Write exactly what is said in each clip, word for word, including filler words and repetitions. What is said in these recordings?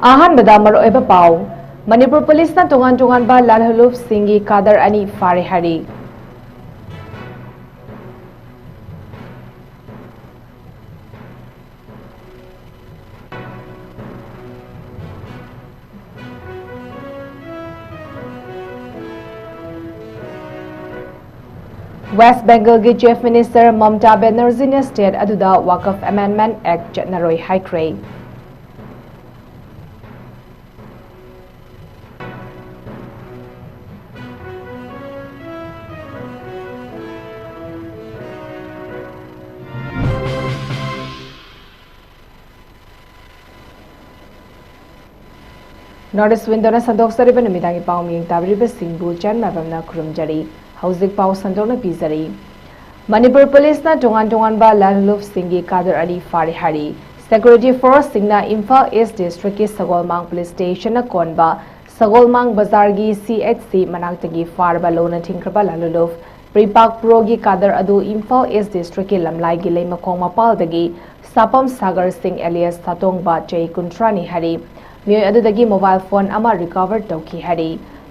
ꯑꯍꯥꯟꯕꯗ ꯃꯔꯨꯑꯣꯏꯕ ꯄꯥꯎ꯫ ꯃꯅꯤꯄꯨꯔ ꯄꯨꯂꯤꯁꯅ ꯇꯣꯉꯥꯟ ꯇꯣꯉꯥꯟꯕ ꯂꯥꯜꯍꯧꯂꯨꯞꯁꯤꯡꯒꯤ ꯀꯥꯗꯔ ꯑꯅꯤ ꯐꯥꯔꯦ ꯍꯥꯏꯔꯤ꯫ West ꯕꯦꯡꯒꯜꯒꯤ Chief Minister Mamta ꯕꯦꯅꯔꯖꯤꯅ state ꯑꯗꯨꯗ Waqf Amendment Act ꯆꯠꯅꯔꯣꯏ ꯍꯥꯏꯈ꯭ꯔꯦ꯫ North East Windowꯅ ꯁꯟꯗꯣꯛꯆꯔꯤꯕ ꯅꯨꯃꯤꯗꯥꯡꯒꯤ ꯄꯥꯎ ꯃꯤꯌꯦꯡ ꯇꯥꯕꯤꯔꯤꯕꯁꯤꯡꯕꯨ ꯆꯟ ꯃꯥꯏꯕꯝꯅ ꯈꯨꯔꯨꯝꯖꯔꯤ꯫ ꯍꯧꯖꯤꯛ ꯄꯥꯎ ꯁꯟꯗꯣꯛꯅ ꯄꯤꯖꯔꯤ꯫ ꯃꯅꯤꯄꯨꯔ ꯄꯨꯂꯤꯁꯅ ꯇꯣꯉꯥꯟ ꯇꯣꯉꯥꯟꯕ ꯂꯥꯜꯍꯧꯂꯨꯞꯁꯤꯡꯒꯤ ꯀꯥꯗꯔ ꯑꯅꯤ ꯐꯥꯔꯦ ꯍꯥꯏꯔꯤ꯫ Security forceꯁꯤꯡꯅ ꯏꯝꯐꯥꯜ East Districtꯀꯤ ꯁꯒꯣꯜꯃꯥꯡ Police Stationꯅ ꯀꯣꯟꯕ ꯁꯒꯣꯜꯃꯥꯡ ꯕꯖꯥꯔꯒꯤ CHC ꯃꯅꯥꯛꯇꯒꯤ ꯐꯥꯔꯕ ꯂꯣꯟꯅ ꯊꯤꯡꯈ꯭ꯔꯕ ꯂꯥꯜꯍꯧꯂꯨꯞ ꯄ꯭ꯔꯤꯄꯥꯛ ꯄ꯭ꯔꯣꯒꯤ ꯀꯥꯗꯔ ꯑꯗꯨ ꯏꯝꯐꯥꯜ East Districtꯀꯤ ꯂꯝꯂꯥꯏꯒꯤ ꯂꯩꯃꯈꯣꯡ ꯃꯄꯥꯜꯗꯒꯤ ꯁꯥꯄꯝ ꯁꯥꯒꯔ ꯁꯤꯡ alias ꯁꯥꯇꯣꯡꯕ, ꯆꯍꯤ ꯀꯨꯟꯊ꯭ꯔꯥꯅꯤ ꯍꯥꯏꯔꯤ꯫ ꯃꯤꯑꯣꯏ ꯑꯗꯨꯗꯒꯤ mobile phone ꯑꯃ recover ꯇꯧꯈꯤ ꯍꯥꯏꯔꯤ꯫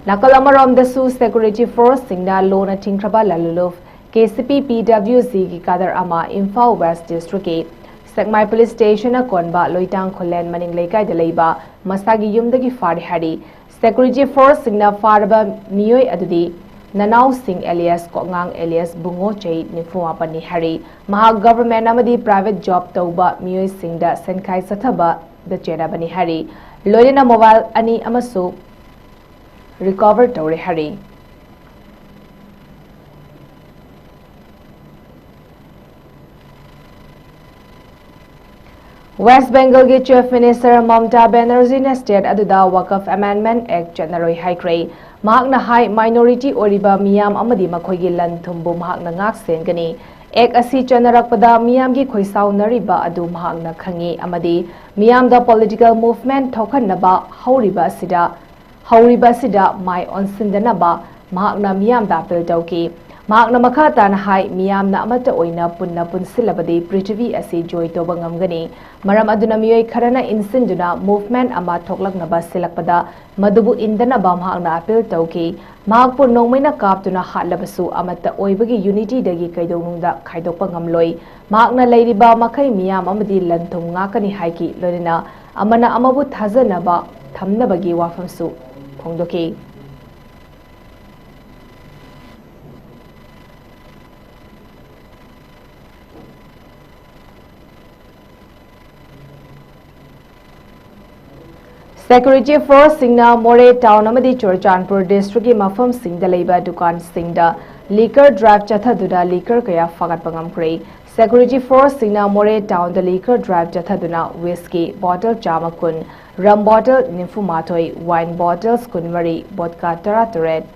ꯅꯥꯀꯜ ꯑꯃꯔꯣꯝꯗꯁꯨ security forceꯁꯤꯡꯅ ꯂꯣꯟꯅ ꯊꯤꯡꯈ꯭ꯔꯕ ꯂꯥꯜꯍꯧꯂꯨꯞ KCP PWGꯒꯤ ꯀꯥꯗꯔ ꯑꯃ ꯏꯝꯐꯥꯜ West Districtꯀꯤ ꯁꯦꯛꯃꯥꯏ Police Stationꯅ ꯀꯣꯟꯕ ꯂꯣꯏꯇꯥꯡ ꯈꯨꯂꯦꯟ ꯃꯅꯤꯡ ꯂꯩꯀꯥꯏꯗ ꯂꯩꯕ ꯃꯁꯥꯒꯤ ꯌꯨꯝꯗꯒꯤ ꯐꯥꯔꯦ ꯍꯥꯏꯔꯤ꯫ Security forceꯁꯤꯡꯅ ꯐꯥꯔꯕ ꯃꯤꯑꯣꯏ ꯑꯗꯨꯗꯤ ꯅꯅꯥꯎ ꯁꯤꯡ alias ꯀꯣꯛꯉꯥꯡ alias ꯕꯨꯡꯉꯣ, ꯆꯍꯤ ꯅꯤꯐꯨ ꯃꯥꯄꯟꯅꯤ ꯍꯥꯏꯔꯤ꯫ ꯃꯍꯥꯛ government ꯑꯃꯗꯤ private job ꯇꯧꯕ ꯃꯤꯑꯣꯏꯁꯤꯡꯗ ꯁꯦꯟꯈꯥꯏ ꯆꯠꯊꯕꯗ ꯆꯦꯟꯅꯕꯅꯤ ꯍꯥꯏꯔꯤ꯫ ꯂꯣꯏꯅꯅ mobile ꯑꯅꯤ ꯑꯃꯁꯨ recover ꯇꯧꯔꯦ ꯍꯥꯏꯔꯤ꯫ West ꯕꯦꯡꯒꯜꯒꯤ Chief Minister Mamta ꯕꯦꯅꯔꯖꯤꯅ state ꯑꯗꯨꯗ Waqf Amendment Act ꯆꯠꯅꯔꯣꯏ ꯍꯥꯏꯈ꯭ꯔꯦ꯫ ꯃꯍꯥꯛꯅ ꯍꯥꯏ, minority ꯑꯣꯏꯔꯤꯕ ꯃꯤꯌꯥꯝ ꯑꯃꯗꯤ ꯃꯈꯣꯏꯒꯤ ꯂꯟ ꯊꯨꯝꯕꯨ ꯃꯍꯥꯛꯅ ꯉꯥꯛ ꯁꯦꯟꯒꯅꯤ꯫ Act ꯑꯁꯤ ꯆꯠꯅꯔꯛꯄꯗ ꯃꯤꯌꯥꯝꯒꯤ ꯈꯣꯏꯁꯥꯎꯅꯔꯤꯕ ꯑꯗꯨ ꯃꯍꯥꯛꯅ ꯈꯪꯏ ꯑꯃꯗꯤ ꯃꯤꯌꯥꯝꯗ political movement ꯊꯣꯛꯍꯟꯅꯕ ꯍꯧꯔꯤꯕ ꯑꯁꯤꯗ ꯍꯧꯔꯤꯕ ꯑꯁꯤꯗ ꯃꯥꯏ ꯑꯣꯟꯁꯤꯟꯗꯅꯕ ꯃꯍꯥꯛꯅ ꯃꯤꯌꯥꯝꯗ appeal ꯇꯧꯈꯤ꯫ ꯃꯍꯥꯛꯅ ꯃꯈꯥ ꯇꯥꯅ ꯍꯥꯏ, ꯃꯤꯌꯥꯝꯅ ꯑꯃꯠꯇ ꯑꯣꯏꯅ ꯄꯨꯟꯅ ꯄꯨꯟꯁꯤꯜꯂꯕꯗꯤ ꯄ꯭ꯔꯤꯊꯤꯕꯤ ꯑꯁꯤ ꯖꯣꯏ ꯇꯧꯕ ꯉꯝꯒꯅꯤ꯫ ꯃꯔꯝ ꯑꯗꯨꯅ ꯃꯤꯑꯣꯏ ꯈꯔꯅ ꯏꯟꯁꯤꯟꯗꯨꯅ movement ꯑꯃ ꯊꯣꯛꯂꯛꯅꯕ ꯁꯤꯜꯂꯛꯄꯗ ꯃꯗꯨꯕꯨ ꯏꯟꯗꯅꯕ ꯃꯍꯥꯛꯅ appeal ꯇꯧꯈꯤ꯫ ꯃꯍꯥꯛꯄꯨ ꯅꯣꯡꯃꯩꯅ ꯀꯥꯞꯇꯨꯅ ꯍꯥꯠꯂꯕꯁꯨ ꯑꯃꯠꯇ ꯑꯣꯏꯕꯒꯤ unityꯗꯒꯤ ꯀꯩꯗꯧꯅꯨꯡꯗ ꯈꯥꯏꯗꯣꯛꯄ ꯉꯝꯂꯣꯏ꯫ ꯃꯍꯥꯛꯅ ꯂꯩꯔꯤꯕ ꯃꯈꯩ ꯃꯤꯌꯥꯝ ꯑꯃꯗꯤ ꯂꯟ ꯊꯨꯝ ꯉꯥꯛꯀꯅꯤ ꯍꯥꯏꯈꯤ꯫ ꯂꯣꯏꯅꯅ ꯑꯃꯅ ꯑꯃꯕꯨ ꯊꯥꯖꯅꯕ ꯊꯝꯅꯕꯒꯤ ꯋꯥꯐꯝꯁꯨ ꯐꯣꯡꯗꯣꯛꯈꯤ꯫ Security forceꯁꯤꯡꯅ ꯃꯣꯔꯦ town ꯑꯃꯗꯤ ꯆꯨꯔꯆꯥꯟꯄꯨꯔ districtꯀꯤ ꯃꯐꯝꯁꯤꯡꯗ ꯂꯩꯕ ꯗꯨꯀꯥꯟꯁꯤꯡꯗ liquor drive ꯆꯠꯊꯗꯨꯅ liquor ꯀꯌꯥ ꯐꯥꯒꯠꯄ ꯉꯝꯈ꯭ꯔꯦ꯫ Security forceꯁꯤꯡꯅ ꯃꯣꯔꯦ townꯗ liquor drive ꯆꯠꯊꯗꯨꯅ whisky bottle ꯆꯥꯝꯃ ꯀꯨꯟ, rum bottle ꯅꯤꯐꯨ ꯃꯥꯊꯣꯏ, wine bottles ꯀꯨꯟꯃꯔꯤ, vodka ꯇꯔꯥꯇꯔꯦꯠ,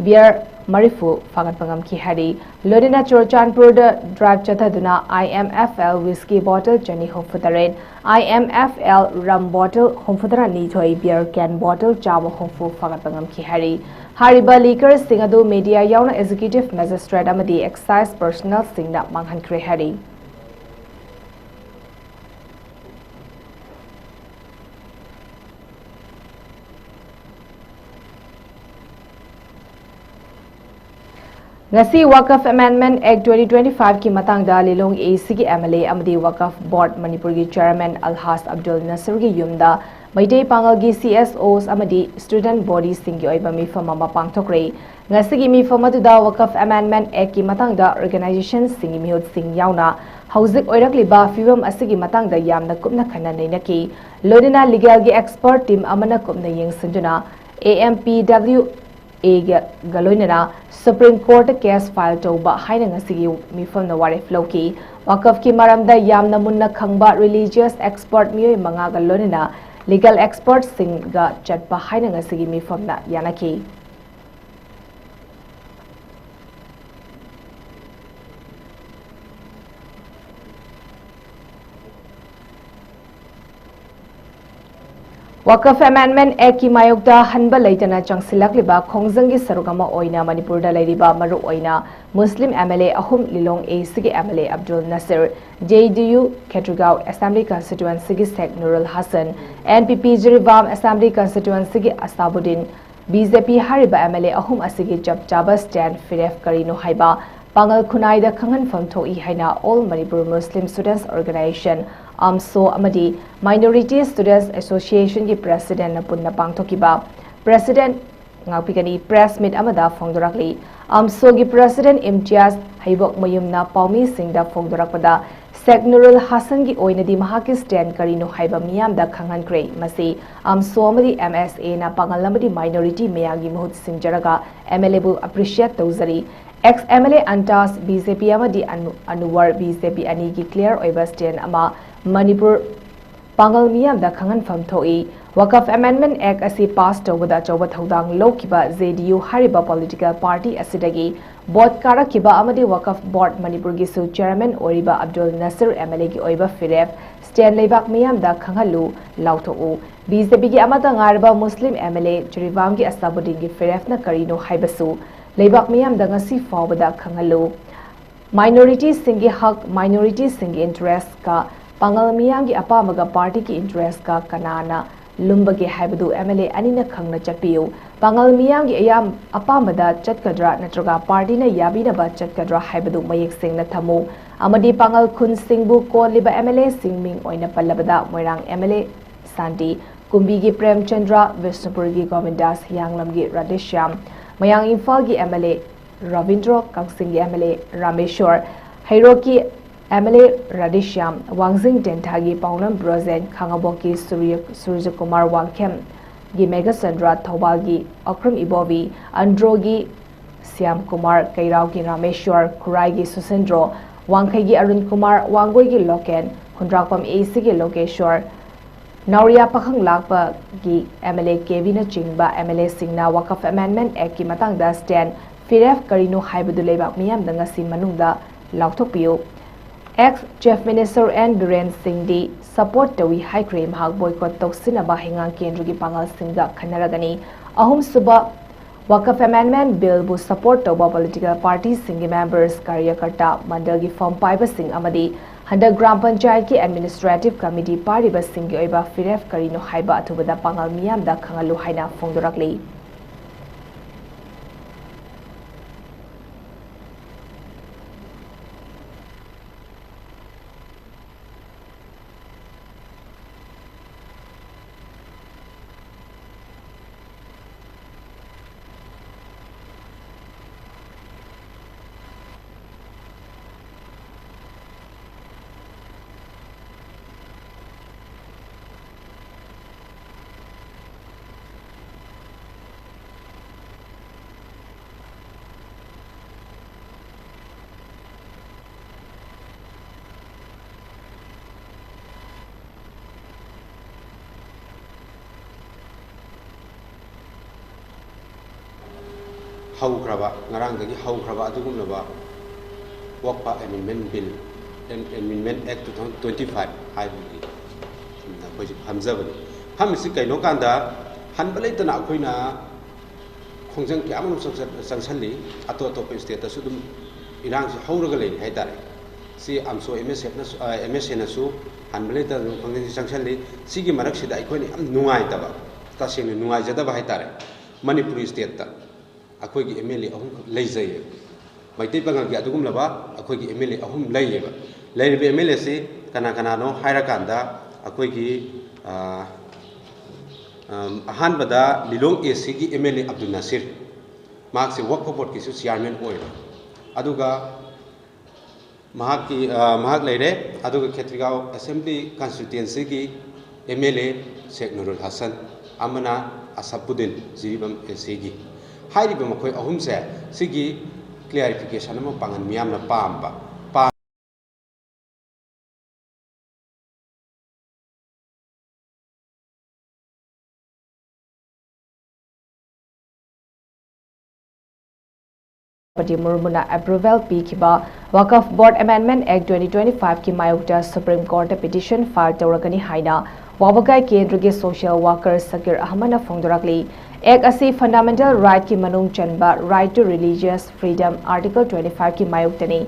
beer ꯃꯔꯤꯐꯨ ꯐꯥꯒꯠꯄ ꯉꯝꯈꯤ ꯍꯥꯏꯔꯤ꯫ ꯂꯣꯏꯅꯅ ꯆꯨꯔꯆꯥꯟꯄꯨꯔꯗ drive ꯆꯠꯊꯗꯨꯅ I M F L whisky bottle ꯆꯅꯤ ꯍꯨꯝꯐꯨ ꯇꯔꯦꯠ, I M F L rum bottle ꯍꯨꯝꯐꯨ ꯇꯔꯥ ꯅꯤꯊꯣꯏ, beer can bottle ꯆꯥꯝꯃ ꯍꯨꯝꯐꯨ ꯐꯥꯒꯠꯄ ꯉꯝꯈꯤ ꯍꯥꯏꯔꯤ꯫ ꯍꯥꯏꯔꯤꯕ liquorꯁꯤꯡ ꯑꯗꯨ media ꯌꯥꯎꯅ executive magistrate ꯑꯃꯗꯤ excise personnelꯁꯤꯡꯅ ꯃꯥꯡꯍꯟꯈ꯭ꯔꯦ ꯍꯥꯏꯔꯤ꯫ ꯉꯁꯤ Waqf Amendment Act twenty twenty-fiveꯀꯤ ꯃꯇꯥꯡꯗ ꯂꯤꯂꯣꯡ A Cꯒꯤ M L A ꯑꯃꯗꯤ Waqf Board ꯃꯅꯤꯄꯨꯔꯒꯤ chairman ꯑꯜꯍꯥꯖ ꯑꯕꯗꯨꯜ ꯅꯁꯔꯒꯤ ꯌꯨꯝꯗ ꯃꯩꯇꯩ ꯄꯥꯉꯜꯒꯤ C S Os ꯑꯃꯗꯤ student bodyꯁꯤꯡꯒꯤ ꯑꯣꯏꯕ ꯃꯤꯐꯝ ꯑꯃ ꯄꯥꯡꯊꯣꯛꯈ꯭ꯔꯦ꯫ ꯉꯁꯤꯒꯤ ꯃꯤꯐꯝ ꯑꯗꯨꯗ Waqf Amendment Actꯀꯤ ꯃꯇꯥꯡꯗ organizationꯁꯤꯡꯒꯤ ꯃꯤꯍꯨꯠꯁꯤꯡ ꯌꯥꯎꯅ ꯍꯧꯖꯤꯛ ꯑꯣꯏꯔꯛꯂꯤꯕ ꯐꯤꯕꯝ ꯑꯁꯤꯒꯤ ꯃꯇꯥꯡꯗ ꯌꯥꯝꯅ ꯀꯨꯞꯅ ꯈꯟꯅ ꯅꯩꯅꯈꯤ꯫ ꯂꯣꯏꯅꯅ legalꯒꯤ expert team ꯑꯃꯅ ꯀꯨꯞꯅ ꯌꯦꯡꯁꯤꯟꯗꯨꯅ A M P W Aꯒ ꯂꯣꯏꯅꯅ Supreme Courtꯇ case file ꯇꯧꯕ ꯍꯥꯏꯅ ꯉꯁꯤꯒꯤ ꯃꯤꯐꯝꯅ ꯋꯥꯔꯦꯞ ꯂꯧꯈꯤ꯫ Waqfꯀꯤ ꯃꯔꯝꯗ ꯌꯥꯝꯅ ꯃꯨꯟꯅ ꯈꯪꯕ religious expert ꯃꯤꯑꯣꯏ ꯃꯉꯥꯒ ꯂꯣꯏꯅꯅ legal expertꯁꯤꯡꯒ ꯆꯠꯄ ꯍꯥꯏꯅ ꯉꯁꯤꯒꯤ ꯃꯤꯐꯝꯅ ꯌꯥꯅꯈꯤ꯫ Waqf Amendment Actꯀꯤ ꯃꯥꯌꯣꯛꯇ ꯍꯟꯕ ꯂꯩꯇꯅ ꯆꯪꯁꯤꯜꯂꯛꯂꯤꯕ ꯈꯣꯡꯖꯪꯒꯤ ꯁꯔꯨꯛ ꯑꯃ ꯑꯣꯏꯅ ꯃꯅꯤꯄꯨꯔꯗ ꯂꯩꯔꯤꯕ ꯃꯔꯨꯑꯣꯏꯅ ꯃꯨꯁꯂꯤꯝ MLA ꯑꯍꯨꯝ, ꯂꯤꯂꯣꯡ ACꯒꯤ MLA ꯑꯕꯗꯨꯜ ꯅꯁꯤꯔ, JDU ꯈꯦꯇ꯭ꯔꯤꯒꯥꯎ Assembly Constituencyꯒꯤ ꯁꯦꯛ ꯅꯨꯔꯨꯜ Hasan, NPP Jiribam Assembly Constituencyꯒꯤ ꯑꯁꯥꯕꯨꯗꯤꯟ, BJP ꯍꯥꯏꯔꯤꯕ MLA ꯑꯍꯨꯝ ꯑꯁꯤꯒꯤ ꯆꯞ ꯆꯥꯕ stand ꯐꯤꯔꯦꯞ ꯀꯔꯤꯅꯣ ꯍꯥꯏꯕ ꯄꯥꯉꯜ ꯈꯨꯟꯅꯥꯏꯗ ꯈꯪꯍꯟꯐꯝ ꯊꯣꯛꯏ ꯍꯥꯏꯅ All Manipur Muslim Students Organisation, AMSO, ꯑꯃꯗꯤ Minority Students Associationꯒꯤ Presidentꯅ ꯄꯨꯟꯅ ꯄꯥꯡꯊꯣꯛꯈꯤꯕ President ꯉꯥꯛꯄꯤꯒꯅꯤ press meet ꯑꯃꯗ ꯐꯣꯡꯗꯣꯔꯛꯂꯤ꯫ AMSOꯒꯤ President ꯏꯝꯇꯤꯌꯥꯖ ꯍꯩꯕꯣꯛꯃꯌꯨꯝꯅ ꯄꯥꯎꯃꯤꯁꯤꯡꯗ ꯐꯣꯡꯗꯣꯔꯛꯄꯗ, ꯁꯦꯛ ꯅꯨꯔꯨꯜ ꯍꯁꯟꯒꯤ ꯑꯣꯏꯅꯗꯤ ꯃꯍꯥꯛꯀꯤ stand ꯀꯔꯤꯅꯣ ꯍꯥꯏꯕ ꯃꯤꯌꯥꯝꯗ ꯈꯪꯍꯟꯈ꯭ꯔꯦ꯫ ꯃꯁꯤ AMSO ꯑꯃꯗꯤ MSAꯅ ꯄꯥꯉꯜ ꯑꯃꯗꯤ minority ꯃꯌꯥꯝꯒꯤ ꯃꯍꯨꯠ ꯁꯤꯟꯖꯔꯒ MLAꯕꯨ appreciate ꯇꯧꯖꯔꯤ꯫ Ex MLA ꯑꯟꯇꯥꯖ, BJP, ꯑꯃꯗꯤ ꯑꯅꯨ-, ꯑꯅꯨꯋꯔ, BJP, ꯑꯅꯤꯒꯤ clear ꯑꯣꯏꯕ stand ꯑꯃ ꯃꯅꯤꯄꯨꯔ ꯄꯥꯉꯜ ꯃꯤꯌꯥꯝꯗ ꯈꯪꯍꯟꯐꯝ ꯊꯣꯛꯏ꯫ Waqf Amendment Act ꯑꯁꯤ pass ꯇꯧꯕꯗ ꯑꯆꯧꯕ ꯊꯧꯗꯥꯡ ꯂꯧꯈꯤꯕ JDU ꯍꯥꯏꯔꯤꯕ political party ꯑꯁꯤꯗꯒꯤ vote ꯀꯥꯔꯛꯈꯤꯕ ꯑꯃꯗꯤ Waqf Board ꯃꯅꯤꯄꯨꯔꯒꯤꯁꯨ chairman ꯑꯣꯏꯔꯤꯕ ꯑꯕꯗꯨꯜ ꯅꯁꯤꯔ MLAꯒꯤ ꯑꯣꯏꯕ ꯐꯤꯔꯦꯞ stand ꯂꯩꯕꯥꯛ ꯃꯤꯌꯥꯝꯗ ꯈꯪꯍꯜꯂꯨ, ꯂꯥꯎꯊꯣꯛꯎ꯫ BJPꯒꯤ ꯑꯃꯠꯇ ꯉꯥꯏꯔꯕ ꯃꯨꯁꯂꯤꯝ MLA ꯖꯤꯔꯤꯕꯥꯝꯒꯤ ꯑꯁꯥꯕꯨꯗꯤꯟꯒꯤ ꯐꯤꯔꯦꯞꯅ ꯀꯔꯤꯅꯣ ꯍꯥꯏꯕꯁꯨ ꯂꯩꯕꯥꯛ ꯃꯤꯌꯥꯝꯗ ꯉꯁꯤ ꯐꯥꯎꯕꯗ ꯈꯪꯍꯜꯂꯨ꯫ Minorityꯁꯤꯡꯒꯤ ꯍꯛ, minorityꯁꯤꯡꯒꯤ interestꯀ ꯄꯥꯉꯜ ꯃꯤꯌꯥꯝꯒꯤ ꯑꯄꯥꯝꯕꯒ partyꯒꯤ interestꯀ ꯀꯅꯥꯅ ꯂꯨꯝꯕꯒꯦ ꯍꯥꯏꯕꯗꯨ MLA ꯑꯅꯤꯅ ꯈꯪꯅ ꯆꯠꯄꯤꯌꯨ꯫ ꯄꯥꯉꯜ ꯃꯤꯌꯥꯝꯒꯤ ꯑꯌꯥꯝ-, ꯑꯄꯥꯝꯕꯗ ꯆꯠꯀꯗ꯭ꯔꯥ ꯅꯠꯇ꯭ꯔꯒ partyꯅ ꯌꯥꯕꯤꯅꯕ ꯆꯠꯀꯗ꯭ꯔꯥ ꯍꯥꯏꯕꯗꯨ ꯃꯌꯦꯛ ꯁꯦꯡꯅ ꯊꯝꯃꯨ ꯑꯃꯗꯤ ꯄꯥꯉꯜ ꯈꯨꯟꯁꯤꯡꯕꯨ ꯀꯣꯜꯂꯤꯕ MLAꯁꯤꯡ ꯃꯤꯡ ꯑꯣꯏꯅ ꯄꯜꯂꯕꯗ ꯃꯣꯏꯔꯥꯡ MLA ꯁꯥꯟꯇꯤ, ꯀꯨꯝꯕꯤꯒꯤ ꯄ꯭ꯔꯦꯝꯆꯟꯗ꯭ꯔ, ꯕꯤꯁꯅꯨꯄꯨꯔꯒꯤ ꯒꯣꯕꯤꯟꯗꯥꯁ, ꯍꯤꯌꯥꯡꯂꯝꯒꯤ ꯔꯥꯙꯦꯁ꯭ꯌꯥꯝ, ꯃꯌꯥꯡ ꯏꯝꯐꯥꯜꯒꯤ MLA ꯔꯕꯤꯟꯗ꯭ꯔꯣ, ꯀꯛꯆꯤꯡꯒꯤ MLA ꯔꯥꯃꯦꯁ꯭ꯋꯔ, ꯍꯩꯔꯣꯛꯀꯤ MLA ꯔꯥꯙꯦꯁ꯭ꯌꯥꯝ, ꯋꯥꯡꯖꯤꯡ ꯇꯦꯟꯊꯥꯒꯤ ꯄꯥꯎꯅꯝ ꯕ꯭ꯔꯣꯖꯦꯟ, ꯈꯥꯉꯕꯣꯛꯀꯤ ꯁꯨꯔ꯭ꯌ-, ꯁꯨꯔꯖꯀꯨꯃꯥꯔ, ꯋꯥꯡꯈꯦꯝꯒꯤ ꯃꯦꯘꯆꯟꯗ꯭ꯔ, ꯊꯧꯕꯥꯜꯒꯤ ꯑꯈ꯭ꯔꯨꯝ ꯏꯕꯣꯕꯤ, ꯑꯟꯗ꯭ꯔꯣꯒꯤ ꯁ꯭ꯌꯥꯝ ꯀꯨꯃꯥꯔ, ꯀꯩꯔꯥꯎꯒꯤ ꯔꯥꯃꯦꯁ꯭ꯋꯔ, ꯈꯨꯔꯥꯏꯒꯤ ꯁꯨꯁꯦꯟꯗ꯭ꯔꯣ, ꯋꯥꯡꯈꯩꯒꯤ ꯑꯔꯨꯟ ꯀꯨꯃꯥꯔ, ꯋꯥꯡꯒꯣꯏꯒꯤ ꯂꯣꯀꯦꯟ, ꯈꯨꯟꯗ꯭ꯔꯥꯛꯄꯝ ACꯒꯤ ꯂꯣꯀꯦꯁ꯭ꯋꯔ, ꯅꯥꯎꯔꯤꯌꯥ ꯄꯥꯈꯪ ꯂꯥꯛꯄꯒꯤ MLA ꯀꯦꯕꯤꯅꯆꯤꯡꯕ MLAꯁꯤꯡꯅ Waqf Amendment Actꯀꯤ ꯃꯇꯥꯡꯗ stand ꯐꯤꯔꯦꯞ ꯀꯔꯤꯅꯣ ꯍꯥꯏꯕꯗꯨ ꯂꯩꯕꯥꯛ ꯃꯤꯌꯥꯝꯗ ꯉꯁꯤ ꯃꯅꯨꯡꯗ ꯂꯥꯎꯊꯣꯛꯄꯤꯌꯨ꯫ Ex chief minister N Biren ꯁꯤꯡꯗꯤ ꯁꯄꯣꯔꯠ ꯇꯧꯏ ꯍꯥꯏꯈ꯭ꯔꯦ꯫ ꯃꯍꯥꯛ ꯕꯣꯏꯀꯣꯠ ꯇꯧꯁꯤꯟꯅꯕ ꯍꯩꯉꯥꯡ ꯀꯦꯟꯗ꯭ꯔꯒꯤ ꯄꯥꯡꯒꯜꯁꯤꯡꯒ ꯈꯟꯅꯔꯒꯅꯤ꯫ ꯑꯍꯨꯝꯁꯨꯕ ꯋꯥꯀꯐ ꯑꯦꯃꯦꯟꯗꯃꯦꯟ ꯕꯤꯜꯕꯨ ꯁꯄꯣꯔꯠ ꯇꯧꯕ ꯄꯣꯂꯤꯇꯤꯀꯦꯜ ꯄꯥꯔꯇꯤꯁꯤꯡꯒꯤ ꯃꯦꯝꯕꯔꯁ, ꯀꯥꯔꯌꯀꯔꯇꯥ, ꯃꯟꯗꯜꯒꯤ ꯐꯝ ꯄꯥꯏꯕꯁꯤꯡ ꯑꯃꯗꯤ ꯍꯟꯗꯛ ꯒ꯭ꯔꯥꯝ ꯄꯟꯆꯥꯌꯠꯀꯤ ꯑꯦꯗꯃꯤꯅꯤꯁꯇ꯭ꯔꯦꯇꯤꯚ ꯀꯃꯤꯇꯤ ꯄꯥꯏꯔꯤꯕꯁꯤꯡꯒꯤ ꯑꯣꯏꯕ ꯐꯤꯔꯦꯞ ꯀꯔꯤꯅꯣ ꯍꯥꯏꯕ ꯑꯊꯨꯕꯗ ꯄꯥꯡꯒꯜ ꯃꯤꯌꯥꯝꯗ ꯈꯪꯍꯜꯂꯨ ꯍꯥꯏꯅ ꯐꯣꯡꯗꯣꯔꯛꯂꯤ꯫ ꯍꯧꯈ꯭ꯔꯕ, ꯉꯔꯥꯡꯗꯒꯤ ꯍꯧꯈ꯭ꯔꯕ ꯑꯗꯨꯒꯨꯝꯂꯕ ꯋꯥꯛꯄ ꯑꯦꯃꯦꯟꯗꯃꯦꯟ ꯕꯤꯜ, ꯑꯦꯃꯦꯟꯗꯃꯦꯟ ꯑꯦꯛ ꯇꯨ ꯊꯥꯎꯖꯟ ꯇ꯭ꯋꯦꯟꯇꯤ ꯐꯥꯏꯚ ꯍꯥꯏꯕꯒꯤ ꯑꯩꯈꯣꯏꯁꯦ ꯐꯝꯖꯕꯅꯤ꯫ ꯐꯝꯃꯤꯁꯤ ꯀꯩꯅꯣ ꯀꯥꯟꯗ, ꯍꯟꯕ ꯂꯩꯇꯅ ꯑꯩꯈꯣꯏꯅ ꯈꯣꯡꯖꯪ ꯀꯌꯥ ꯑꯃꯔꯣꯝ ꯆꯪꯁꯟ-, ꯆꯪꯁꯜꯂꯤ꯫ ꯑꯇꯣꯞ ꯑꯇꯣꯞꯄ ꯁ꯭ꯇꯦꯠꯇꯁꯨ ꯑꯗꯨꯝ ꯏꯔꯥꯡꯁꯤ ꯍꯧꯔꯒ ꯂꯩꯔꯤ ꯍꯥꯏ ꯇꯥꯔꯦ꯫ ꯁꯤ ꯑꯝꯁꯣ ꯑꯦꯝ ꯑꯦꯁ ꯑꯦꯐꯅꯁꯨ, ꯑ, ꯑꯦꯝ ꯑꯦꯁ ꯑꯦꯅꯁꯨ ꯍꯟꯕ ꯂꯩꯇꯅ ꯑꯗꯨꯝ ꯈꯣꯡꯖꯪꯁꯤ ꯆꯪꯁꯜꯂꯤ꯫ ꯁꯤꯒꯤ ꯃꯔꯛꯁꯤꯗ ꯑꯩꯈꯣꯏꯅ ꯌꯥꯝ ꯅꯨꯡꯉꯥꯏꯇꯕ, ꯇꯁꯦꯡꯅ ꯅꯨꯡꯉꯥꯏꯖꯗꯕ ꯍꯥꯏ ꯇꯥꯔꯦ, ꯃꯅꯤꯄꯨꯔꯤ ꯁ꯭ꯇꯦꯠꯇ ꯑꯩꯈꯣꯏꯒꯤ ꯑꯦꯝ ꯑꯦꯜ ꯑꯦ ꯑꯍꯨꯝꯈꯛ ꯂꯩꯖꯩꯌꯦꯕ꯫ ꯃꯩꯇꯩ ꯄꯥꯉꯜꯒꯤ ꯑꯗꯨꯒꯨꯝꯂꯕ ꯑꯩꯈꯣꯏꯒꯤ ꯑꯦꯝ ꯑꯦꯜ ꯑꯦ ꯑꯍꯨꯝ ꯂꯩꯌꯦꯕ꯫ ꯂꯩꯔꯤꯕ ꯑꯦꯝ ꯑꯦꯜ ꯑꯦꯁꯤ ꯀꯅꯥ ꯀꯅꯥꯅꯣ ꯍꯥꯏꯔꯀꯥꯟꯗ, ꯑꯩꯈꯣꯏꯒꯤ, ꯑ, ꯑꯝ, ꯑꯍꯥꯟꯕꯗ ꯂꯤꯂꯣꯡ ꯑꯦ ꯁꯤꯒꯤ M L A Abdul Nasir, ꯃꯍꯥꯛꯁꯦ ꯋꯛꯐ ꯕꯣꯔꯗꯀꯤꯁꯨ ꯆꯤꯌꯥꯔꯃꯦꯟ ꯑꯣꯏꯕ꯫ ꯑꯗꯨꯒ ꯃꯍꯥꯛꯀꯤ, ꯑ, ꯃꯍꯥꯛ ꯂꯩꯔꯦ꯫ ꯑꯗꯨꯒ ꯈꯦꯇ꯭ꯔꯤꯒꯥꯎ ꯑꯦꯁꯦꯝꯕ꯭ꯂꯤ ꯀꯟꯁꯇꯤꯇ꯭ꯋꯦꯟꯁꯤꯒꯤ ꯑꯦꯝ ꯑꯦꯜ ꯑꯦ ꯁꯦꯛ ꯅꯨꯔꯨꯜ ꯍꯁꯟ, ꯑꯃꯅ ꯑꯁꯐꯨꯗꯤꯟ, ꯖꯤꯔꯤꯕꯥꯝ ꯑꯦ ꯁꯤꯒꯤ꯫ ꯍꯥꯏꯔꯤꯕ ꯃꯈꯣꯏ ꯑꯍꯨꯝꯁꯦ, ꯁꯤꯒꯤ ꯀ꯭ꯂꯦꯔꯤꯐꯤꯀꯦꯁꯟ ꯑꯃ ꯄꯥꯡꯒꯟ ꯃꯤꯌꯥꯝꯅ ꯄꯥꯝꯕ, ꯄꯥꯝ-, ꯗ꯭ꯔꯧꯄꯗꯤ ꯃꯨꯔꯃꯨꯅ ꯑꯦꯄ꯭ꯔꯨꯚꯦꯜ ꯄꯤꯈꯤꯕ ꯋꯥꯀꯐ ꯕꯣꯔꯗ ꯑꯦꯃꯦꯟꯗꯃꯦꯟꯠ ꯑꯦꯛ ꯇ꯭ꯋꯦꯟꯇꯤ ꯇ꯭ꯋꯦꯟꯇꯤ ꯐꯥꯏꯚꯀꯤ ꯃꯥꯌꯣꯛꯇ ꯁꯨꯄ꯭ꯔꯤꯝ ꯀꯣꯔꯠꯇ ꯄꯤꯇꯤꯁꯟ ꯐꯥꯏꯜ ꯇꯧꯔꯒꯅꯤ ꯍꯥꯏꯅ ꯋꯥꯕꯒꯥꯏ ꯀꯦꯟꯗ꯭ꯔꯒꯤ ꯁꯣꯁꯤꯌꯦꯜ ꯋꯥꯀꯔ ꯁꯀꯤꯔ ꯑꯍꯃꯗꯅ ꯐꯣꯡꯗꯣꯔꯛꯂꯤ꯫ ꯑꯦꯛ ꯑꯁꯤ ꯐꯟꯗꯥꯃꯦꯟꯇꯦꯜ ꯔꯥꯏꯠꯀꯤ ꯃꯅꯨꯡ ꯆꯟꯕ right to religious freedom article twenty ꯐꯥꯏꯚꯀꯤ ꯃꯥꯌꯣꯛꯇꯅꯤ꯫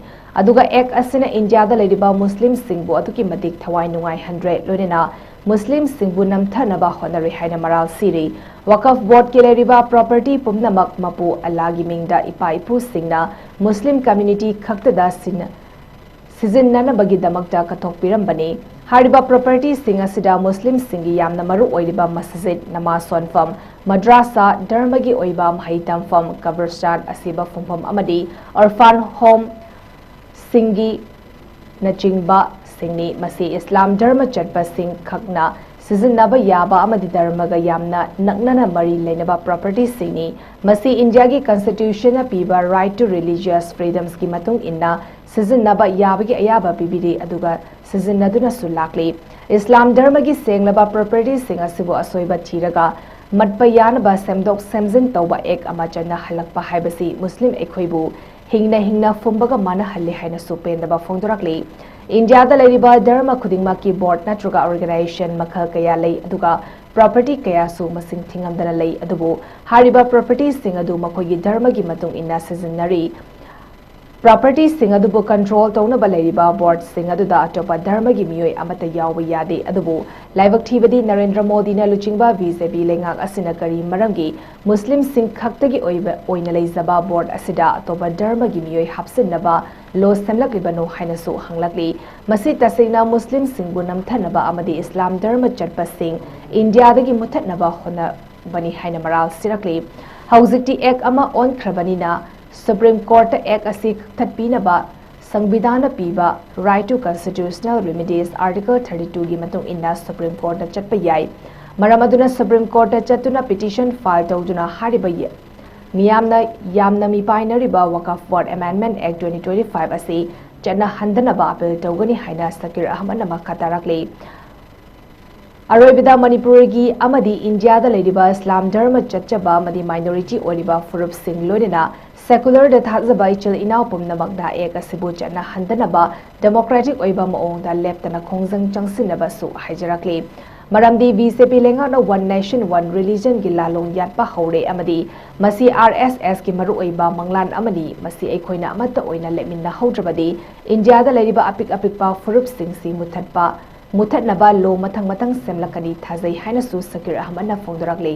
ꯑꯗꯨꯒ ꯑꯦꯛ ꯑꯁꯤꯅ ꯏꯟꯗꯤꯌꯥꯗ ꯂꯩꯔꯤꯕ ꯃꯨꯁꯂꯤꯝꯁꯤꯡꯕꯨ ꯑꯗꯨꯛꯀꯤ ꯃꯇꯤꯛ ꯊꯋꯥꯏ ꯅꯨꯡꯉꯥꯏꯍꯟꯗ꯭ꯔꯦ, ꯂꯣꯏꯅꯅ ꯃꯨꯁꯂꯤꯝꯁꯤꯡꯕꯨ ꯅꯝꯊꯅꯕ ꯍꯣꯠꯅꯔꯤ ꯍꯥꯏꯅ ꯃꯔꯥꯜ ꯁꯤꯔꯤ꯫ ꯋꯥꯀꯐ ꯕꯣꯔꯗꯀꯤ ꯂꯩꯔꯤꯕ ꯄ꯭ꯔꯣꯄꯔꯇꯤ ꯄꯨꯝꯅꯃꯛ ꯃꯄꯨ ꯑꯜꯂꯥꯒꯤ ꯃꯤꯡꯗ ꯏꯄꯥ ꯏꯄꯨꯁꯤꯡꯅ ꯃꯨꯁꯂꯤꯝ ꯀꯝꯃ꯭ꯌꯨꯅꯤꯇꯤ ꯈꯛꯇꯗ ꯁꯤꯟꯅ-, ꯁꯤꯖꯤꯟꯅꯅꯕꯒꯤꯗꯃꯛꯇ ꯀꯠꯊꯣꯛꯄꯤꯔꯝꯕꯅꯤ꯫ ꯍꯥꯏꯔꯤꯕ ꯄ꯭ꯔꯣꯄꯔꯇꯤꯁꯤꯡ ꯑꯁꯤꯗ ꯃꯨꯁꯂꯤꯝꯁꯤꯡꯒꯤ ꯌꯥꯝꯅ ꯃꯔꯨ ꯑꯣꯏꯔꯤꯕ ꯃꯁꯖꯤꯗ, ꯅꯃꯥꯖ ꯁꯣꯟꯐꯝ, ꯃꯗ꯭ꯔꯥꯁꯥ, ꯙꯔꯃꯒꯤ ꯑꯣꯏꯕ ꯃꯍꯩ ꯇꯝꯐꯝ, ꯀꯕꯔꯁꯇꯥꯟ, ꯑꯁꯤꯕ ꯐꯨꯝꯐꯝ ꯑꯃꯗꯤ ꯑꯣꯔꯐꯥꯟ ꯍꯣꯝ ꯁꯤꯡꯒꯤ ꯅꯆꯤꯡꯕꯁꯤꯡꯅꯤ꯫ ꯃꯁꯤ ꯏꯁꯂꯥꯝ ꯙꯔꯃ ꯆꯠꯄꯁꯤꯡ ꯈꯛꯅ ꯁꯤꯖꯤꯟꯅꯕ ꯌꯥꯕ ꯑꯃꯗꯤ ꯙꯔꯃꯒ ꯌꯥꯝꯅ ꯅꯛꯅꯅ ꯃꯔꯤ ꯂꯩꯅꯕ ꯄ꯭ꯔꯣꯄꯔꯇꯤꯁꯤꯡꯅꯤ꯫ ꯃꯁꯤ ꯏꯟꯗꯤꯌꯥꯒꯤ ꯀꯟꯁꯇꯤꯇ꯭ꯌꯨꯁꯟꯅ ꯄꯤꯕ ꯔꯥꯏꯠ ꯇꯨ ꯔꯤꯂꯤꯖꯤꯌꯁ ꯐ꯭ꯔꯤꯗꯝꯁꯀꯤ ꯃꯇꯨꯡ ꯏꯟꯅ ꯁꯤꯖꯤꯟꯅꯕ ꯌꯥꯕꯒꯤ ꯑꯌꯥꯕ ꯄꯤꯕꯤꯔꯤ, ꯑꯗꯨꯒ ꯁꯤꯖꯤꯟꯅꯗꯨꯅꯁꯨ ꯂꯥꯛꯂꯤ꯫ ꯏꯁꯂꯥꯝ ꯙꯔꯃꯒꯤ ꯁꯦꯡꯂꯕ ꯄ꯭ꯔꯣꯄꯔꯇꯤꯁꯤꯡ ꯑꯁꯤꯕꯨ ꯑꯁꯣꯏꯕ ꯊꯤꯔꯒ ꯃꯠꯄ ꯌꯥꯅꯕ ꯁꯦꯝꯗꯣꯛ ꯁꯦꯝꯖꯤꯟ ꯇꯧꯕ ꯑꯦꯛ ꯑꯃ ꯆꯠꯅꯍꯜꯂꯛꯄ ꯍꯥꯏꯕꯁꯤ ꯃꯨꯁꯂꯤꯝ ꯑꯩꯈꯣꯏꯕꯨ ꯍꯤꯡꯅ ꯍꯤꯡꯅ ꯐꯨꯝꯕꯒ ꯃꯥꯟꯅꯍꯜꯂꯤ ꯍꯥꯏꯅꯁꯨ ꯄꯦꯟꯗꯕ ꯐꯣꯡꯗꯣꯔꯛꯂꯤ꯫ ꯏꯟꯗꯤꯌꯥꯗ ꯂꯩꯔꯤꯕ ꯙꯔꯃ ꯈꯨꯗꯤꯡꯃꯛꯀꯤ ꯕꯣꯔꯗ ꯅꯠꯇ꯭ꯔꯒ ꯑꯣꯔꯒꯅꯥꯏꯖꯦꯁꯟ ꯃꯈꯜ ꯀꯌꯥ ꯂꯩ, ꯑꯗꯨꯒ ꯄ꯭ꯔꯣꯄꯔꯇꯤ ꯀꯌꯥꯁꯨ ꯃꯁꯤꯡ ꯊꯤꯉꯝꯗꯅ ꯂꯩ, ꯑꯗꯨꯕꯨ ꯍꯥꯏꯔꯤꯕ ꯄ꯭ꯔꯣꯄꯔꯇꯤꯁꯤꯡ ꯑꯗꯨ ꯃꯈꯣꯏꯒꯤ ꯙꯔꯃꯒꯤ ꯃꯇꯨꯡ ꯏꯟꯅ ꯁꯤꯖꯤꯟꯅꯔꯤ꯫ ꯄ꯭ꯔꯣꯄꯔꯇꯤꯁꯤꯡ ꯑꯗꯨꯕꯨ ꯀꯟꯇ꯭ꯔꯣꯜ ꯇꯧꯅꯕ ꯂꯩꯔꯤꯕ ꯕꯣꯔꯗꯁꯤꯡ ꯑꯗꯨꯗ ꯑꯇꯣꯞꯄ ꯙꯔꯃꯒꯤ ꯃꯤꯑꯣꯏ ꯑꯃꯠꯇ ꯌꯥꯎꯕ ꯌꯥꯗꯦ꯫ ꯑꯗꯨꯕꯨ ꯂꯥꯏꯕꯛ ꯊꯤꯕꯗꯤ ꯅꯔꯦꯟꯗ꯭ꯔ ꯃꯣꯗꯤꯅ ꯂꯨꯆꯤꯡꯕ ꯕꯤ ꯖꯦ ꯄꯤ ꯂꯩꯉꯥꯛ ꯑꯁꯤꯅ ꯀꯔꯤ ꯃꯔꯝꯒꯤ ꯃꯨꯁꯂꯤꯝꯁꯤꯡ ꯈꯛꯇꯒꯤ ꯑꯣꯏꯕ, ꯑꯣꯏꯅ ꯂꯩꯖꯕ ꯕꯣꯔꯗ ꯑꯁꯤꯗ ꯑꯇꯣꯞꯄ ꯙꯔꯃꯒꯤ ꯃꯤꯑꯣꯏ ꯍꯥꯞꯆꯤꯟꯅꯕ ꯂꯣ ꯁꯦꯝꯂꯛꯂꯤꯕꯅꯣ ꯍꯥꯏꯅꯁꯨ ꯍꯪꯂꯛꯂꯤ꯫ ꯃꯁꯤ ꯇꯁꯦꯡꯅ ꯃꯨꯁꯂꯤꯝꯁꯤꯡꯕꯨ ꯅꯝꯊꯅꯕ ꯑꯃꯗꯤ ꯏꯁꯂꯥꯝ ꯙꯔꯃ ꯆꯠꯄꯁꯤꯡ ꯏꯟꯗꯤꯌꯥꯗꯒꯤ ꯃꯨꯊꯠꯅꯕ ꯍꯣꯠꯅꯕꯅꯤ ꯍꯥꯏꯅ ꯃꯔꯥꯜ ꯁꯤꯔꯛꯂꯤ꯫ ꯍꯧꯖꯤꯛꯇꯤ ꯑꯦꯛ ꯑꯃ ꯑꯣꯟꯈ꯭ꯔꯕꯅꯤꯅ ꯁꯨꯄ꯭ꯔꯤꯝ ꯀꯣꯔꯠꯇ ꯑꯦꯛ ꯑꯁꯤ ꯀꯛꯊꯠꯄꯤꯅꯕ ꯁꯪꯕꯤꯙꯥꯟꯅ ꯄꯤꯕ Right to Constitutional Remedies Article thirty twoꯒꯤ ꯃꯇꯨꯡ ꯏꯟꯅ ꯁꯨꯄ꯭ꯔꯤꯝ ꯀꯣꯔꯠꯇ ꯆꯠꯄ ꯌꯥꯏ꯫ ꯃꯔꯝ ꯑꯗꯨꯅ ꯁꯨꯄ꯭ꯔꯤꯝ ꯀꯣꯔꯠꯇ ꯆꯠꯇꯨꯅ ꯄꯤꯇꯤꯁꯟ ꯐꯥꯏꯜ ꯇꯧꯗꯨꯅ ꯍꯥꯏꯔꯤꯕ ꯌ-, ꯃꯤꯌꯥꯝꯅ ꯌꯥꯝꯅ ꯃꯤꯄꯥꯏꯅꯔꯤꯕ ꯋꯥꯀꯐ ꯕꯣꯔꯗ ꯑꯦꯃꯦꯟꯗꯃꯦꯟꯠ ꯑꯦꯛ ꯇ꯭ꯋꯦꯟꯇꯤ ꯇ꯭ꯋꯦꯟꯇꯤ ꯐꯥꯏꯚ ꯑꯁꯤ ꯆꯠꯅꯍꯟꯗꯅꯕ ꯑꯄꯤꯜ ꯇꯧꯒꯅꯤ ꯍꯥꯏꯅ ꯁꯀꯤꯔ ꯑꯍꯃꯗꯅ ꯃꯈꯥ ꯇꯥꯔꯛꯂꯤ꯫ ꯑꯔꯣꯏꯕꯗ ꯃꯅꯤꯄꯨꯔꯒꯤ ꯑꯃꯗꯤ ꯏꯟꯗꯤꯌꯥꯗ ꯂꯩꯔꯤꯕ ꯏꯁꯂꯥꯝ ꯙꯔꯃ ꯆꯠꯆꯕ ꯑꯃꯗꯤ ꯃꯥꯏꯅꯣꯔꯤꯇꯤ ꯑꯣꯏꯔꯤꯕ ꯐꯨꯔꯨꯞꯁꯤꯡ ꯂꯣꯏꯅꯅ Secular ꯗ ꯊꯥꯖꯕ ꯏꯆꯤꯜ ꯏꯅꯥꯎ ꯄꯨꯝꯅꯃꯛꯅ ꯑꯦꯛ ꯑꯁꯤꯕꯨ ꯆꯠꯅꯍꯟꯗꯅꯕ democratic ꯑꯣꯏꯕ ꯃꯑꯣꯡꯗ ꯂꯦꯞꯇꯅ ꯈꯣꯡꯖꯪ ꯆꯪꯁꯤꯟꯅꯕꯁꯨ ꯍꯥꯏꯖꯔꯛꯂꯤ꯫ ꯃꯔꯝꯗꯤ ꯕꯤ ꯖꯦ ꯄꯤ ꯂꯩꯉꯥꯛꯅ One Nation One Religion ꯒꯤ ꯂꯥꯂꯣꯡ ꯌꯥꯠꯄ ꯍꯧꯔꯦ ꯑꯃꯗꯤ ꯃꯁꯤ ꯑꯥꯔ ꯑꯦꯁ ꯑꯦꯁ ꯀꯤ ꯃꯔꯨꯑꯣꯏꯕ ꯃꯪꯂꯥꯟ ꯑꯃꯅꯤ꯫ ꯃꯁꯤ ꯑꯩꯈꯣꯏꯅ ꯑꯃꯠꯇ ꯑꯣꯏꯅ ꯂꯦꯞꯃꯤꯟꯅꯍꯧꯗ꯭ꯔꯕꯗꯤ ꯏꯟꯗꯤꯌꯥꯗ ꯂꯩꯔꯤꯕ ꯑꯄꯤꯛ ꯑꯄꯤꯛꯄ ꯐꯨꯔꯨꯞꯁꯤꯡꯁꯤ ꯃꯨꯊꯠꯄ, ꯃꯨꯊꯠꯅꯕ law ꯃꯊꯪ ꯃꯊꯪ ꯁꯦꯝꯂꯛꯀꯅꯤ ꯊꯥꯖꯩ ꯍꯥꯏꯅꯁꯨ ꯁꯀꯤꯔ ꯑꯍꯃꯗꯅ ꯐꯣꯡꯗꯣꯔꯛꯂꯤ꯫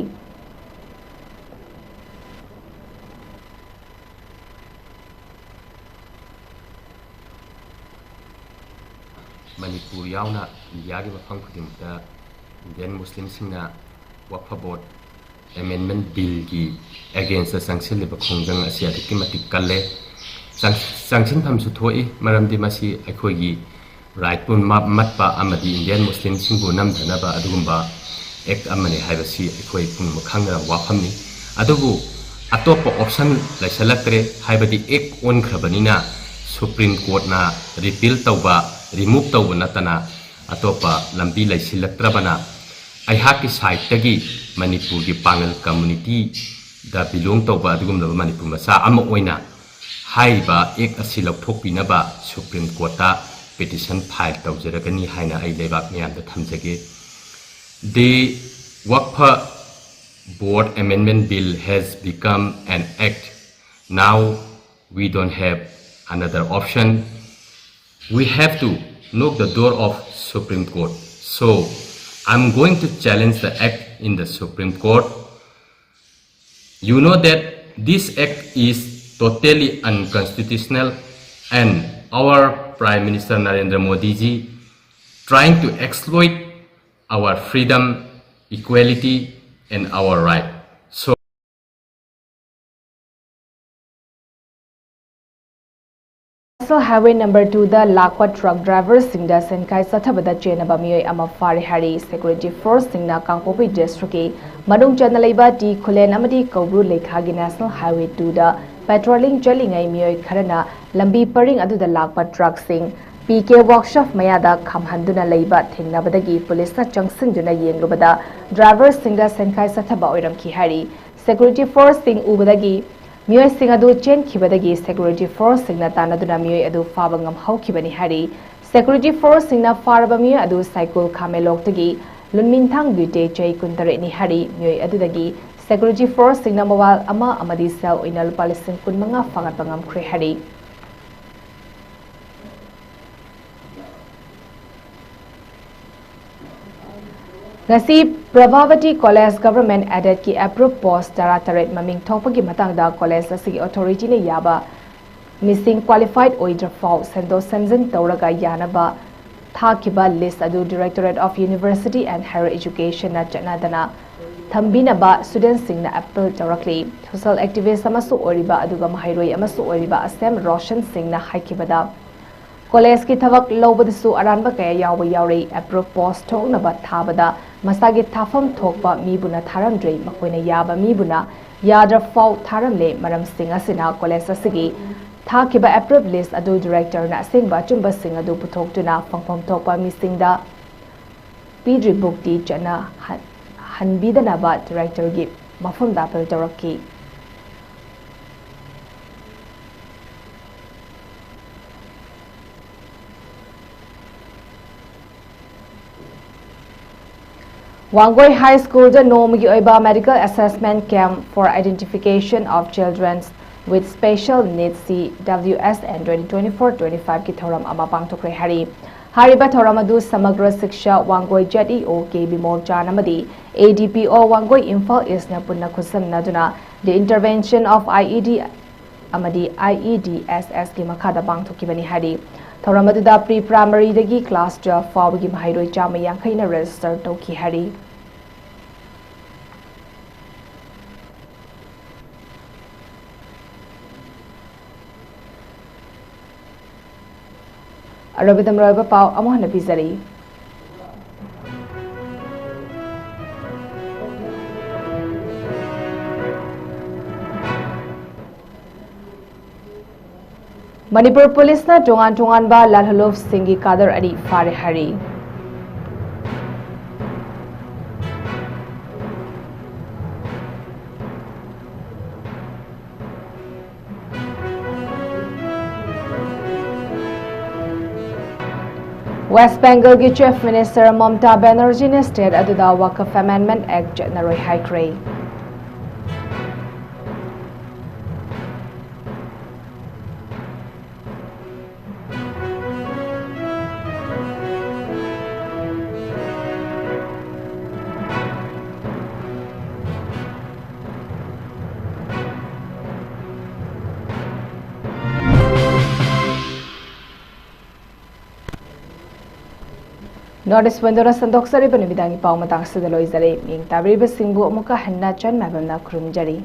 ꯃꯅꯤꯄꯨꯔ ꯌꯥꯎꯅ ꯏꯟꯗꯤꯌꯥꯒꯤ ꯃꯐꯝ ꯈꯨꯗꯤꯡꯃꯛꯇ ꯏꯟꯗꯤꯌꯟ ꯃꯨꯁꯂꯤꯝꯁꯤꯡꯅ ꯋꯛꯐ ꯕꯣꯔꯗ ꯑꯦꯃꯦꯟꯗꯃꯦꯟ ꯕꯤꯜꯒꯤ ꯑꯦꯒꯦꯟꯁꯇ ꯆꯪꯁꯤꯜꯂꯤꯕ ꯈꯣꯡꯖꯪ ꯑꯁꯤ ꯑꯗꯨꯛꯀꯤ ꯃꯇꯤꯛ ꯀꯜꯂꯦ꯫ ꯆꯪ-, ꯆꯪꯁꯤꯟꯐꯝꯁꯨ ꯊꯣꯛꯏ, ꯃꯔꯝꯗꯤ ꯃꯁꯤ ꯑꯩꯈꯣꯏꯒꯤ ꯔꯥꯏꯠꯄꯨ ꯃ-, ꯃꯠꯄ ꯑꯃꯗꯤ ꯏꯟꯗꯤꯌꯟ ꯃꯨꯁꯂꯤꯝꯁꯤꯡꯕꯨ ꯅꯝꯊꯅꯕ ꯑꯗꯨꯒꯨꯝꯕ ꯑꯦꯛ ꯑꯃꯅꯤ ꯍꯥꯏꯕꯁꯤ ꯑꯩꯈꯣꯏ ꯄꯨꯝꯅꯃꯛ ꯈꯪꯅꯔꯕ ꯋꯥꯐꯝꯅꯤ꯫ ꯑꯗꯨꯕꯨ ꯑꯇꯣꯞꯄ ꯑꯣꯞꯁꯟ ꯂꯩꯁꯤꯜꯂꯛꯇ꯭ꯔꯦ, ꯍꯥꯏꯕꯗꯤ ꯑꯦꯛ ꯑꯣꯟꯈ꯭ꯔꯕꯅꯤꯅ ꯁꯨꯄ꯭ꯔꯤꯝ ꯀꯣꯔꯠꯅ ꯔꯤꯄꯤꯜ ꯇꯧꯕ, ꯔꯤꯃꯨꯚ ꯇꯧꯕ ꯅꯠꯇꯅ ꯑꯇꯣꯞꯄ ꯂꯝꯕꯤ ꯂꯩꯁꯤꯜꯂꯛꯇ꯭ꯔꯕꯅ ꯑꯩꯍꯥꯛꯀꯤ ꯁꯥꯏꯠꯇꯒꯤ ꯃꯅꯤꯄꯨꯔꯒꯤ ꯄꯥꯉꯜ ꯀꯝꯃꯨꯅꯤꯇꯤꯗ ꯕꯤꯂꯣꯡ ꯇꯧꯕ ꯑꯗꯨꯒꯨꯝꯂꯕ ꯃꯅꯤꯄꯨꯔ ꯃꯆꯥ ꯑꯃ ꯑꯣꯏꯅ ꯍꯥꯏꯔꯤꯕ ꯑꯦꯛ ꯑꯁꯤ ꯂꯧꯊꯣꯛꯄꯤꯅꯕ ꯁꯨꯄ꯭ꯔꯤꯝ ꯀꯣꯔꯠꯇ ꯄꯤꯇꯤꯁꯟ ꯐꯥꯏꯜ ꯇꯧꯖꯔꯒꯅꯤ ꯍꯥꯏꯅ ꯑꯩ ꯂꯩꯕꯥꯛ ꯃꯤꯌꯥꯝꯗ ꯊꯝꯖꯒꯦ꯫ The Waqf Board Amendment Bill has become an act. Now we don't have another option. We have to knock the door of Supreme Court. So I'm going to challenge the act in the Supreme Court. You know that this act is totally unconstitutional, and our Prime Minister Narendra Modi ji trying to exploit our freedom, equality, and our right. So National Highway number two ꯗ ꯂꯥꯛꯄ truck ꯗ꯭ꯔꯥꯏꯚꯔꯁꯤꯡꯗ ꯁꯦꯟꯈꯥꯏ ꯆꯠꯊꯕꯗ ꯆꯦꯟꯅꯕ ꯃꯤꯑꯣꯏ ꯑꯃ ꯐꯥꯔꯦ ꯍꯥꯏꯔꯤ security ꯐꯣꯔꯁꯁꯤꯡꯅ ꯀꯥꯡꯄꯣꯛꯄꯤ ꯗꯤꯁꯇ꯭ꯔꯤꯛꯀꯤ ꯃꯅꯨꯡ ꯆꯟꯅ ꯂꯩꯕ T ꯈꯨꯂꯦꯟ ꯑꯃꯗꯤ ꯀꯧꯕ꯭ꯔꯨ ꯂꯩꯈꯥꯒꯤ National Highway two ꯗ patrolling ꯆꯠꯂꯤꯉꯩ ꯃꯤꯑꯣꯏ ꯈꯔꯅ ꯂꯝꯕꯤ ꯄꯔꯤꯡ ꯑꯗꯨꯗ ꯂꯥꯛꯄ ꯇ꯭ꯔꯛꯁꯤꯡ ꯄꯤ ꯀꯦ ꯋꯥꯔꯛꯁꯣꯞ ꯃꯌꯥꯗ ꯈꯥꯝꯍꯟꯗꯨꯅ ꯂꯩꯕ ꯊꯦꯡꯅꯕꯗꯒꯤ ꯄꯨꯂꯤꯁꯅ ꯆꯪꯁꯤꯟꯗꯨꯅ ꯌꯦꯡꯂꯨꯕꯗ ꯗ꯭ꯔꯥꯏꯚꯔꯁꯤꯡꯗ ꯁꯦꯟꯈꯥꯏ ꯆꯠꯊꯕ ꯑꯣꯏꯔꯝꯈꯤ ꯍꯥꯏꯔꯤ꯫ ꯁꯦꯀ꯭ꯌꯨꯔꯤꯇꯤ ꯐꯣꯔꯁꯁꯤꯡ ꯎꯕꯗꯒꯤ ꯃꯤꯑꯣꯏꯁꯤꯡ ꯑꯗꯨ ꯆꯦꯟꯈꯤꯕꯗꯒꯤ ꯁꯦꯀ꯭ꯌꯨꯔꯤꯇꯤ ꯐꯣꯔꯁꯁꯤꯡꯅ ꯇꯥꯟꯅꯗꯨꯅ ꯃꯤꯑꯣꯏ ꯑꯗꯨ ꯐꯥꯕ ꯉꯝꯍꯧꯈꯤꯕꯅꯤ ꯍꯥꯏꯔꯤ꯫ ꯁꯦꯀ꯭ꯌꯨꯔꯤꯇꯤ ꯐꯣꯔꯁꯁꯤꯡꯅ ꯐꯥꯔꯕ ꯃꯤꯑꯣꯏ ꯑꯗꯨ ꯁꯥꯏꯀꯨꯜ ꯈꯥꯃꯦꯂꯣꯛꯇꯒꯤ ꯂꯨꯟꯃꯤꯟꯊꯥꯡ ꯒ꯭ꯌꯨꯇꯦ, ꯆꯍꯤ ꯀꯨꯟꯇꯔꯦꯠꯅꯤ ꯍꯥꯏꯔꯤ꯫ ꯃꯤꯑꯣꯏ ꯑꯗꯨꯗꯒꯤ ꯁꯦꯀ꯭ꯌꯨꯔꯤꯇꯤ ꯐꯣꯔꯁꯁꯤꯡꯅ ꯃꯣꯕꯥꯏꯜ ꯑꯃ ꯑꯃꯗꯤ ꯁꯦꯜ ꯑꯣꯏꯅ ꯂꯨꯄꯥ ꯂꯤꯁꯤꯡ ꯀꯨꯟꯃꯉꯥ ꯐꯥꯒꯠꯄ ꯉꯝꯈ꯭ꯔꯦ ꯍꯥꯏꯔꯤ꯫ ꯉꯁꯤ ꯄ꯭ꯔꯚꯥꯕꯇꯤ ꯀꯣꯂꯦꯖ ꯒꯚꯔꯟꯃꯦꯟꯠ ꯑꯦꯗꯦꯗꯀꯤ ꯑꯦꯄ꯭ꯔꯨꯞ ꯄꯣꯁ ꯇꯔꯥꯇꯔꯦꯠ ꯃꯃꯤꯡ ꯊꯣꯛꯄꯒꯤ ꯃꯇꯥꯡꯗ ꯀꯣꯂꯦꯖ ꯑꯁꯤꯒꯤ ꯑꯣꯊꯣꯔꯤꯇꯤꯅ ꯌꯥꯕ ꯃꯤꯁꯤꯡ ꯀ꯭ꯋꯥꯂꯤꯐꯥꯏꯗ ꯑꯣꯏꯗ꯭ꯔꯐꯥꯎ ꯁꯦꯝꯗꯣꯛ ꯁꯦꯝꯖꯤꯟ ꯇꯧꯔꯒ ꯌꯥꯅꯕ ꯊꯥꯈꯤꯕ ꯂꯤꯁ ꯑꯗꯨ Directorate of University and Higher Educationꯅ ꯆꯠꯅꯗꯅ ꯊꯝꯕꯤꯅꯕ ꯁ꯭ꯇꯨꯗꯦꯟꯠꯁꯤꯡꯅ ꯑꯄꯤꯜ ꯇꯧꯔꯛꯂꯤ꯫ ꯁꯣꯁꯤꯌꯦꯜ ꯑꯦꯛꯇꯤꯚꯤꯁ꯭ꯠ ꯑꯃꯁꯨ ꯑꯣꯏꯔꯤꯕ ꯑꯗꯨꯒ ꯃꯍꯩꯔꯣꯏ ꯑꯃꯁꯨ ꯑꯣꯏꯔꯤꯕ ꯑꯁꯦꯝ ꯔꯣꯁꯟ ꯁꯤꯡꯅ ꯍꯥꯏꯈꯤꯕꯗ, ꯀꯣꯂꯦꯖꯀꯤ ꯊꯕꯛ ꯂꯧꯕꯗꯁꯨ ꯑꯔꯥꯟꯕ ꯀꯌꯥ ꯌꯥꯎꯕ ꯌꯥꯎꯔꯤ꯫ ꯑꯦꯄ꯭ꯔꯨꯞ ꯄꯣꯁ ꯊꯣꯛꯅꯕ ꯊꯥꯕꯗ ꯃꯁꯥꯒꯤ ꯊꯥꯐꯝ ꯊꯣꯛꯄ ꯃꯤꯕꯨꯅ ꯊꯥꯔꯝꯗ꯭ꯔꯦ꯫ ꯃꯈꯣꯏꯅ ꯌꯥꯕ ꯃꯤꯕꯨꯅ ꯌꯥꯗ꯭ꯔꯐꯥꯎ ꯊꯥꯔꯝꯂꯦ꯫ ꯃꯔꯝꯁꯤꯡ ꯑꯁꯤꯅ ꯀꯣꯂꯦꯖ ꯑꯁꯤꯒꯤ ꯊꯥꯈꯤꯕ ꯑꯦꯄ꯭ꯔꯨꯞ ꯂꯤꯁ ꯑꯗꯨ ꯗꯤꯔꯦꯛꯇꯔꯅ ꯑꯁꯦꯡꯕ ꯑꯆꯨꯝꯕꯁꯤꯡ ꯑꯗꯨ ꯄꯨꯊꯣꯛꯇꯨꯅ ꯐꯪꯐꯝ ꯊꯣꯛꯄ ꯃꯤꯁꯤꯡꯗ ꯄꯤꯗ꯭ꯔꯤꯕꯨꯛꯇꯤ ꯆꯠꯅ ꯍꯟ-, ꯍꯟꯕꯤꯗꯅꯕ ꯗꯤꯔꯦꯛꯇꯔꯒꯤ ꯃꯐꯝꯗ ꯑꯄꯤꯜ ꯇꯧꯔꯛꯈꯤ꯫ ꯋꯥꯡꯒꯣꯏ ꯍꯥꯏ ꯁ꯭ꯀꯨꯜꯗ ꯅꯣꯡꯃꯒꯤ ꯑꯣꯏꯕ Medical Assessment Camp for Identification of Children with Special Needs, C W S N twenty twenty-four twenty-five ꯀꯤ ꯊꯧꯔꯝ ꯑꯃ ꯄꯥꯡꯊꯣꯛꯈ꯭ꯔꯦ ꯍꯥꯏꯔꯤ꯫ ꯍꯥꯏꯔꯤꯕ ꯊꯧꯔꯝ ꯑꯗꯨ ꯁꯃꯒ꯭ꯔ ꯁꯤꯛꯁꯥ Wangoi Z E O K ꯕꯤꯃꯣꯜꯆꯥꯟ ꯑꯃꯗꯤ A D P O Wangoi Imphal ꯏꯁ꯭ꯠꯅ ꯄꯨꯟꯅ ꯈꯨꯠꯁꯝꯅꯗꯨꯅ The Intervention of I E D ꯑꯃꯗꯤ I E D S S ꯀꯤ ꯃꯈꯥꯗ ꯄꯥꯡꯊꯣꯛꯈꯤꯕꯅꯤ ꯍꯥꯏꯔꯤ꯫ ꯊꯧꯔꯝ ꯑꯗꯨꯗ pre primaryꯗꯒꯤ class twelve ꯐꯥꯎꯕꯒꯤ ꯃꯍꯩꯔꯣꯏ ꯆꯥꯝꯃ ꯌꯥꯡꯈꯩꯅ register ꯇꯧꯈꯤ ꯍꯥꯏꯔꯤ꯫ ꯑꯔꯣꯏꯕꯗ ꯃꯔꯨꯑꯣꯏꯕ ꯄꯥꯎ ꯑꯃꯨꯛ ꯍꯟꯅ ꯄꯤꯖꯔꯤ꯫ ꯃꯅꯤꯄꯨꯔ ꯄꯨꯂꯤꯁꯅ ꯇꯣꯉꯥꯟ ꯇꯣꯉꯥꯟꯕ ꯂꯥꯜꯍꯧꯂꯨꯞꯁꯤꯡꯒꯤ ꯀꯥꯗꯔ ꯑꯅꯤ ꯐꯥꯔꯦ ꯍꯥꯏꯔꯤ꯫ ꯋꯦꯁ ꯕꯦꯡꯒꯜꯒꯤ ꯆꯤꯐ ꯃꯤꯅꯤꯁꯇꯔ ꯃꯃꯇꯥ ꯕꯦꯅꯔꯖꯤꯅ ꯁ꯭ꯇꯦꯠ ꯑꯗꯨꯗ ꯋꯥꯀꯐ ꯑꯦꯃꯦꯟꯗꯃꯦꯟꯠ ꯑꯦꯛ ꯆꯠꯅꯔꯣꯏ ꯍꯥꯏꯈ꯭ꯔꯦ꯫ North East Window-ꯅ ꯁꯟꯗꯣꯛꯆꯔꯤꯕ ꯅꯨꯃꯤꯗꯥꯡꯒꯤ ꯄꯥꯎ ꯃꯇꯥꯡ ꯑꯁꯤꯗ ꯂꯣꯏꯖꯔꯦ꯫ ꯃꯤꯠꯌꯦꯡ ꯇꯥꯕꯤꯔꯤꯕꯁꯤꯡꯕꯨ ꯑꯃꯨꯛꯀ ꯍꯟꯅ ꯆꯟ ꯃꯥꯏꯕꯝꯅ ꯈꯨꯔꯨꯝꯖꯔꯤ꯫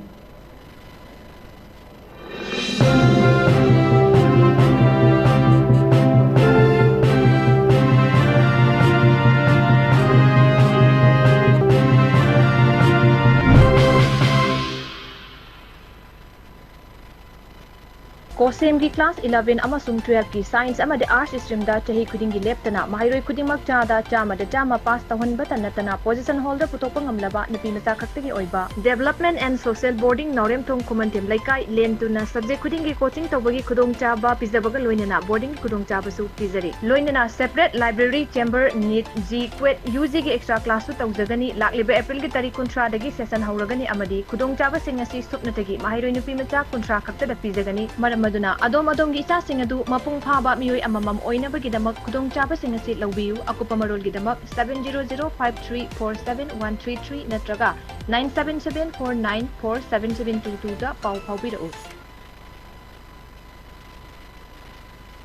COHSEM-ꯒꯤ class eleven ꯑꯃꯁꯨꯡ twelve-ꯀꯤ science ꯑꯃꯗꯤ arts stream-ꯗ ꯆꯍꯤ ꯈꯨꯗꯤꯡꯒꯤ ꯂꯦꯞꯇꯅ ꯃꯍꯩꯔꯣꯏ ꯈꯨꯗꯤꯡꯃꯛ ꯆꯥꯗ ꯆꯥꯝꯃꯗ ꯆꯥꯝꯃ pass ꯇꯧꯍꯟꯕꯇ ꯅꯠꯇꯅ position holder ꯄꯨꯊꯣꯛꯄ ꯉꯝꯂꯕ ꯅꯨꯄꯤ ꯃꯆꯥ ꯈꯛꯇꯒꯤ ꯑꯣꯏꯕ Development and Social Boarding, ꯅꯥꯎꯔꯦꯝꯊꯣꯡ ꯈꯨꯃꯟꯊꯦꯝ ꯂꯩꯀꯥꯏ, ꯂꯦꯟ ꯇꯨꯅ subject ꯈꯨꯗꯤꯡꯒꯤ coaching ꯇꯧꯕꯒꯤ ꯈꯨꯗꯣꯡꯆꯥꯕ ꯄꯤꯖꯕꯒ ꯂꯣꯏꯅꯅ boarding ꯈꯨꯗꯣꯡꯆꯥꯕꯁꯨ ꯄꯤꯖꯔꯤ꯫ ꯂꯣꯏꯅꯅ separate library, chamber, NEET, JEE, CUET, UG-ꯒꯤ extra class-ꯁꯨ ꯇꯧꯖꯒꯅꯤ꯫ ꯂꯥꯛꯂꯤꯕ April-ꯒꯤ ꯇꯥꯔꯤꯛ ꯀꯨꯟꯊ꯭ꯔꯥꯗꯒꯤ session ꯍꯧꯔꯒꯅꯤ ꯑꯃꯗꯤ ꯈꯨꯗꯣꯡꯆꯥꯕꯁꯤꯡ ꯑꯁꯤ ꯁꯨꯞꯅꯇꯒꯤ ꯃꯍꯩꯔꯣꯏ ꯅꯨꯄꯤ ꯃꯆꯥ ꯀꯨꯟꯊ꯭ꯔꯥ ꯈꯛꯇꯗ ꯄꯤꯖꯒꯅꯤ꯫ ꯃꯔꯝ ꯑꯗꯨꯅ ꯑꯗꯣꯝ ꯑꯗꯣꯝꯒꯤ ꯏꯆꯥꯁꯤꯡ ꯑꯗꯨ ꯃꯄꯨꯡ ꯐꯥꯕ ꯃꯤꯑꯣꯏ ꯑꯃꯃꯝ ꯑꯣꯏꯅꯕꯒꯤꯗꯃꯛ ꯈꯨꯗꯣꯡꯆꯥꯕꯁꯤꯡ ꯑꯁꯤ ꯂꯧꯕꯤꯌꯨ꯫ ꯑꯀꯨꯞꯄ ꯃꯔꯣꯜꯒꯤꯗꯃꯛ seven zero zero five three four seven one three three ꯅꯠꯇ꯭ꯔꯒ nine seven seven four nine four seven seven two two-ꯗ ꯄꯥꯎ ꯐꯥꯎꯕꯤꯔꯛꯎ꯫